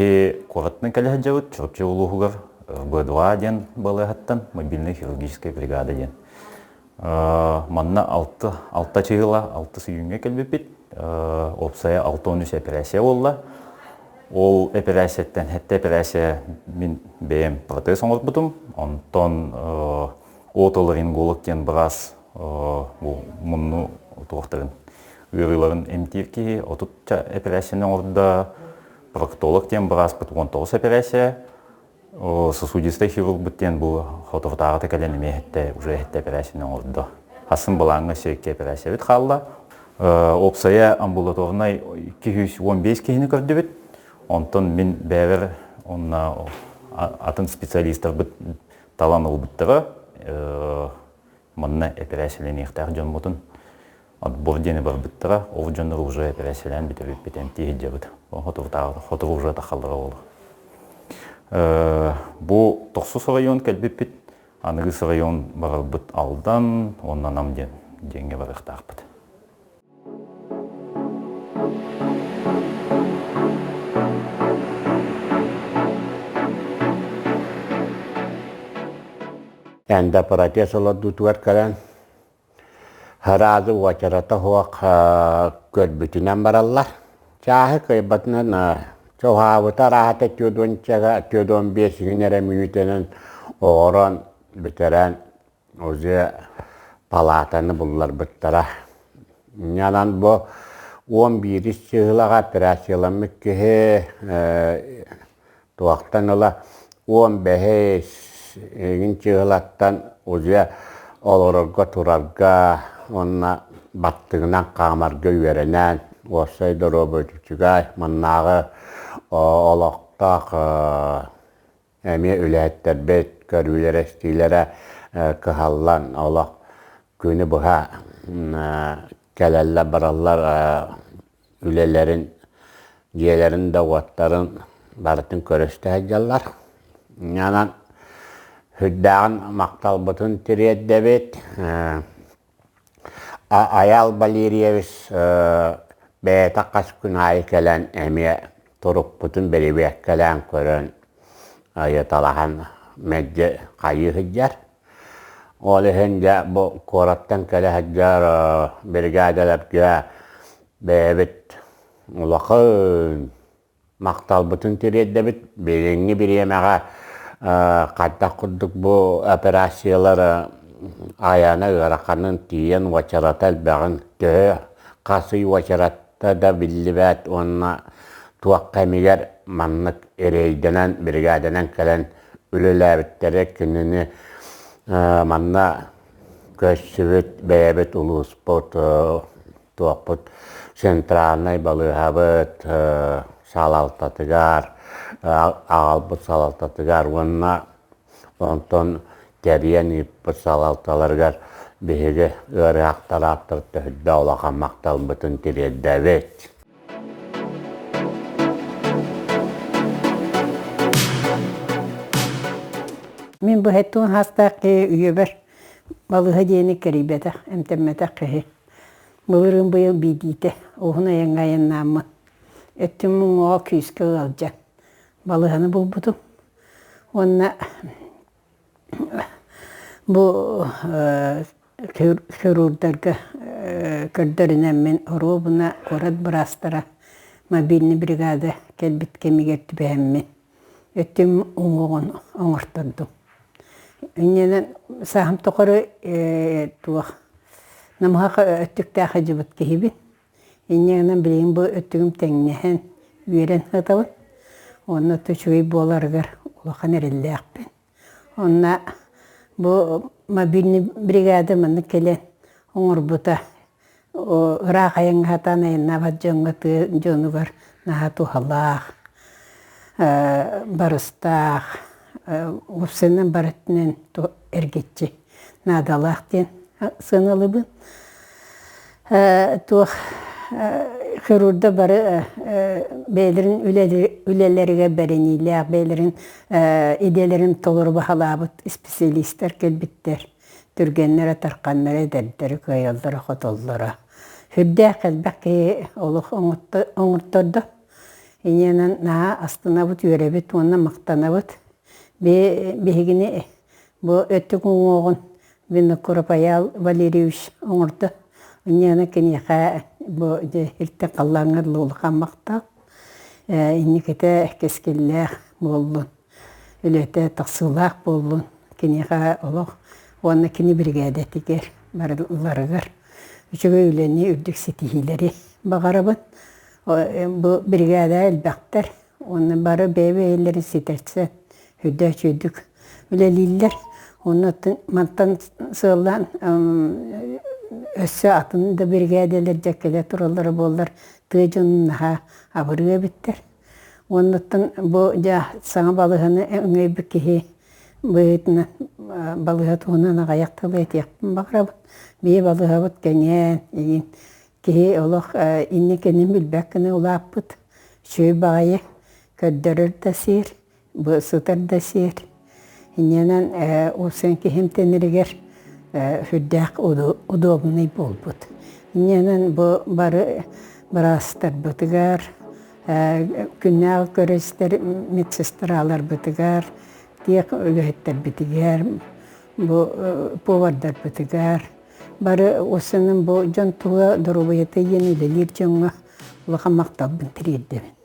Биһи куораттан кэлэ сылдьабыт Чурапчы улууһугар БДА диэн балыыһаттан мобильнай хирургическая бригада диэн. Манна алты, алта чыһыла, алты сүйүүҥҥэ кэлбиппит. Уопсайа 63 эпэрээссийэ буолла. Ол эпэрээссийэттэн сэттэ эпэрээссийэ мин бэйэм протез оҥорбутум. Онтон отоларинголог диэн быраас бу мунну туохтарын ыарыыларын эмтиир киһи отучча эпэрээссийэни оҥордо. Проктолог диэн бырааспыт 19 эпэрээссийэ. Сосудистай хирургбут диэн бу соторутааҕыта кэлэн эмиэ эһэттэ уже эһэттэ эпэрээссийэни оҥордо. Хасын былааҥҥа өссө икки эпэрээссийэбит хаалла. Уопсайа амбулаторнай 215 киһини көрдүбүт. Онтон мин бэйэбэр уонна атын специалистарбыт талан ылбыттара. Манна эпэрээссийэлэниэхтээх дьоммутун отбор диэни барбыттара. Ол дьоннор уже эпэрээссийэлээн бүтэрбиппит эмтии сылдьабыт. Хотурутааҕы хотуру уже тахаллара ол. Бу тохсус район кэлбиппит. Аныгыс район барарбыт Алдан уонна Нам диэн диэҥҥэ барыахтаахпыт. Эндопротез олордуутугар кэлэн сразу уочарата суох көрбүтүнэн бараллар. Чааһы кыайбатынан чугаһаабыта арааһата түөрт 45 иһин эрэ мүнүүтэнэн оҥорон бүтэрэн уже палаатаны булларбыттара. Инньэ бу 11 чыһылаҕа операцияламмыт киһи туохтан ыла 15 игин чыһылаттан уже олорорго турарга уонна баттыгынан хаамарга үөрэнэн уопсай доруобуйа үчүгэй маннааҕы олохтоох Эмиэ үлэһиттэрбит көрүүлэрэ-истиилэрэ кыһаллан олох күнү быһа кэлэллэр-бараллар үлэлэрин, дьиэлэрин да уоттарын барытын көрүстэ сылдьаллар. Онон сүрдээҕин махталбытын тириэрдэбит. Айаал Валерьевич бэйэтэ хас күн аайы кэлэн эмиэ турукпутун бэрэбиэркэлээн көрөн ыйыталаһан мэлдьи хайыы сылдьар. Ол иһин дьэ бу куораттан кэлэ сылдьар биригээдэлэргэ бэйэбит улахан Махталбытын тириэрдэбит. Билиҥҥи бириэмэҕэ хайдах курдук бу операциялар айана ыараханын, тиийэн уочарата элбэҕин, төһө хас ый уочарата да биллибэт уонна туох кэмигэр маннык эрэйдэнэн, биригээдэнэн кэлэн үлэлээбиттэрэ кинини манна көрсүбүт бэйэбит улууспут туохпут центральнай балыыһабыт салалтатыгар, аҕалбыт салалтатыгар уонна онтон тэрийэн ыыппыт салалталарыгар биһиги ыарыһахтар ааттарыттан сүрдээх улахан махталбытын тириэрдэбит. Мин бу хэттуун хаастаах киһи үйэбэр балыыһа диэни кэрийбэтэх, эмтэммэтэх киһи. Былырыын быйыл биирдиитэ уһун айаҥҥа айаннааммын, өттүм уҥуоҕа күүскэ ыалдьан, балыыһаны булбутум. Уонна бу хирурдарга көрдөрүнэммин оруобуна куорат быраастара мобильный бригада кэлбит кэмигэр түбэһэммин өттүм уҥуоҕун оҥортордум. Инньэнэн сааһым тухары туох намыһах өттүктээх сылдьыбыт киһибин. Инньэ гынан билигин бу өттүгүм тэҥнэһэн, үөрэн сытабын. Уонна үчүгэй буоларыгар улахан эрэллээхпин. Онно бу мобильный бригада маннык кэлэн оҥорбута ыраах айаҥҥа сатаан айаннаабат дьоҥҥо тыа дьонугар наһаа туһалаах, барыстаах, уопсайынан бары өттүнэн эргиччи наадалаах диэн сыаналыыбын. Туох хирурдар бары бэйэлэрин үлэлэригэр бэриниилээх, бэйэлэрин идэлэрин толору баһылаабыт исписэлиистэр кэлбиттэр. Түргэннэрэ, тарханнара, эдэрдэри кыайаллара-хотоллоро. Сүрдээх элбэх киһи олох оҥортордо. Инньэнэн наһаа астынабыт, үөрэбит уонна махтанабыт. Биһигини бу өттүк уҥуоҕун Винокуров Айаал Валерьевич оҥордо. Инньэнэ киниэхэ бу иртэн халлааҥҥа дылы улахан махтал. Инникитэ кэскиллээх буоллун, үлэтэ тахсыылаах буоллун. Киниэхэ олох уонна кини биригээдэтигэр барыларыгар үчүгэй үлэни, үрдүк ситиһиилэри баҕарабын. Бу биригээдэ элбэхтэр уонна бары бэйэ-бэйэлэрин ситэрсэн үрдэ үчүгэйдик үлэлииллэр. Уонна мантан сыаллаан өссө атын да биригээдэлэр дьэ кэлэ тураллара буоллар тыа дьонун наһаа абырыа эбиттэр. Уоннаттан бу дьэ саҥа балыыһаны өҥөйбүт киһи быһыытынан балыыһа туһунан аҕыйах тылы этиэхпин баҕарабын. Биһи балыыһабыт кэҥээн игин киһи олох инникини билбэт гына улааппыт. Үчүгэй баҕайы көрдөрөр да сиэр, сытар да сиэр. Инньэнэн уопсайын киһим тэнэригэр сүрдээх удобный буолбут. Инньэнэн бу бары быраастарбытыгар, күннээҕи көрө-истэр медсестраларбытыгар, тех үлэһиттэрбитигэр, бу повардарбытыгар бары уопсайынан бу дьон тула доруобуйата диэн үлэлиир дьоҥҥо улахан махталбын тириэрдэбин.